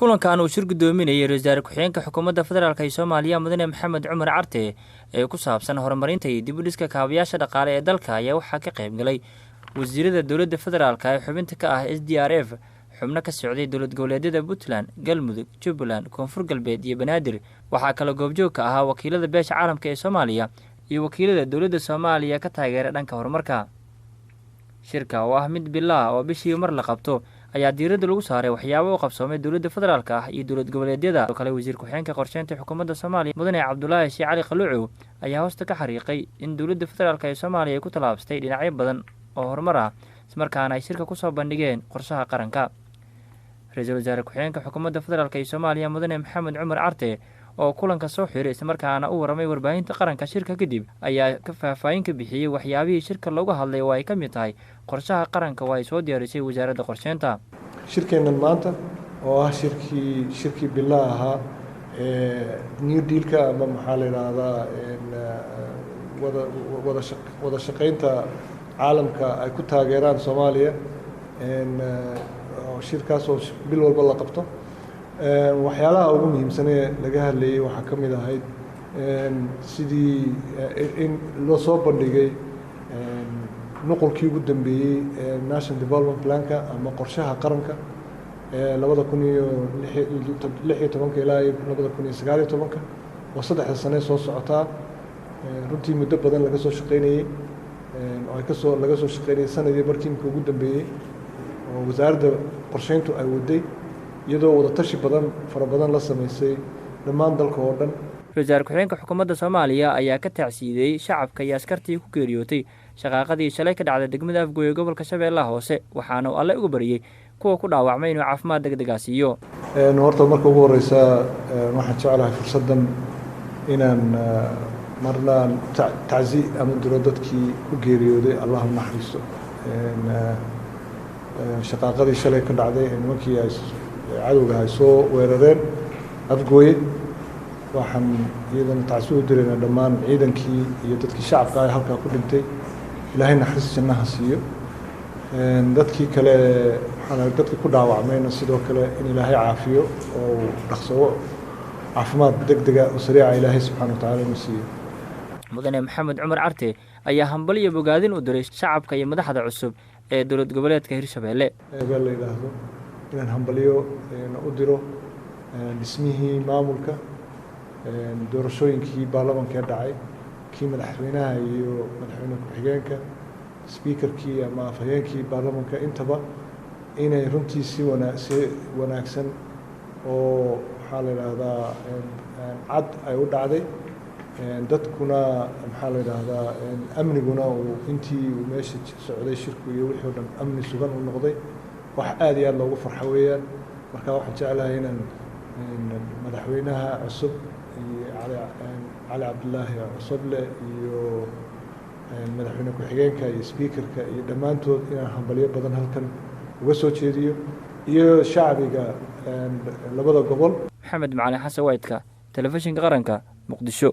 Kulankan uu shir guddoominayay ra-iisul wasaare ku-xigeenka xukuumadda federaalk ee Soomaaliya, Mudane Maxamed Cumar Carte, ee ku saabsan horumarinta iyo dib u dhiska kaabayaasha dhaqaale ee dalka ayaa waxaa ka qayb galay wasiirada dowladda federaalka ee xubinta ka ah SDRF, xubno ka socday dowlad goboleedyada Puntland, Galmudug, Jubbaland, Koonfur Galbeed iyo Banaadir. Waxaa kaloo goobjoog ka ahaa wakiilada beesha caalamka ee Soomaaliya iyo wakiilada dowladda Soomaaliya ka taageera dhanka horumarka. Shirka oo ah mid bilaa oo bishii mar la qabto ayaa diiradda lagu saaray waxyaabo u qabsoomay dowladda federaalk ah iyo dowlad goboleedyada. Oo kale, wasiir ku-xigeenka qorsheynta xukuumadda Soomaaliya, Mudane Cabdulaahi Sheekh Cali Qaluucow, ayaa hoosta ka xariiqay in dowladda federaalk ee Soomaaliya ay ku tallaabsatay dhinacyo badan oo horumar ah, islamarkaana ay shirka kusoo bandhigeen qorshaha qaranka. Ra-iisul wasaare ku-xigeenka xukuumadda federaalk ee Soomaaliya, Mudane Maxamed Cumar Carte, oo kulanka soo xiray islamarkaana u warramay warbaahinta qaranka shirka kadib, ayaa ka faahfaahin ka bixiyey waxyaabihii shirka looga hadlay oo ay ka mid tahay qorshaha qaranka oo ay soo diyaarisay wasaaradda qorsheynta. Shirkeennan maanta oo ah shirkii bila ahaa ee New Dealka ama maxaa la yidhaahdaa wada shaqeynta caalamka ay ku taageeraan Soomaaliya, shirkaas oo bil walba la qabto, waxyaalaha ugu muhiimsanee laga hadlayey waxaa ka mid ahayd sidii in loo soo bandhigay nuqulkii ugu dambeeyey ee National Development Planka ama qorshaha qaranka ee 2016 ilaa 2019-ka oo 3da sane soo socotaa. Runtii muddo badan laga soo shaqeynayey oo ay kasoo laga soo shaqeynayay sanadii barkii imika ugu dambeeyey oo wasaaradda qorsheyntu ay waday, iyadoo wada tashi badan fara badan la sameysay dhammaan dalka oo dhan. Ra-isul wasaare ku-xigeenka xukuumadda Soomaaliya ayaa ka tacsiideeyey shacabka iyo askartii ku geeriyootay shaqaaqadii shalay ka dhacday degmada Afgooye, gobolka Shabeellaha Hoose, waxaana uu Alle uga baryey kuwa ku dhaawacmay inuu caafimaad deg degaa siiyo. Horta marka ugu horeysa waxaan jeclahay fursaddan inaan marnaan tacsi ama diro dadkii ku geeriyooday, Allah u naxariisto, shaqaaqadii shalay ka dhacday ee nimankii ay cadowga ay soo weerareen Afgooye. Waxaan iyadana tacsi u diraynaa dhammaan ciidankii iyo dadkii shacabka ah halkaa ku dhintay. Ilaahay naxariis jannaha siiyo. Dadkii kale, maxaa dadkii ku dhaawacmayna, sidoo kale in Ilaahay caafiyo oo dhaqsado caafimaad deg dega oo sariica Ilaahay subxaana wa tacala inuu siiyo. Mudane Maxamed Cumar Carte ayaa hambal iyo bogaadin u diray shacabka iyo madaxda cusub ee dowlad goboleedka Hirshabeelle. Beel la yidhaahdo inaan hambalyo u diro dhismihii maamulka, doorashooyinkii baarlamaanka ee dhacay, kii madaxweynaha iyo madaxweyne ku-xigeenka, speakerkii ama afhayeenkii baarlamaanka, intaba inay runtii si wanaagsan oo maxaa la yidhaahdaa cad ay u dhacday. Dadkuna maxaa la yidhaahdaa amniguna uu intii uu meesha socday shirku iyo wixii o dhan amni sugan u noqday. Wax aad iyo aad loogu farxo weeyaan. Marka waxaan jeclahay inaan madaxweynaha cusub iyo Cali Cabdilaahi Cusuble iyo madaxweyne ku-xigeenka iyo speakerka iyo dhammaantood inaan hambalyo badan halkan uga soo jeediyo iyo shacbiga labada gobol. Maxamed Macalin Xasan, Waydka, Telefishinka Qaranka, Muqdisho.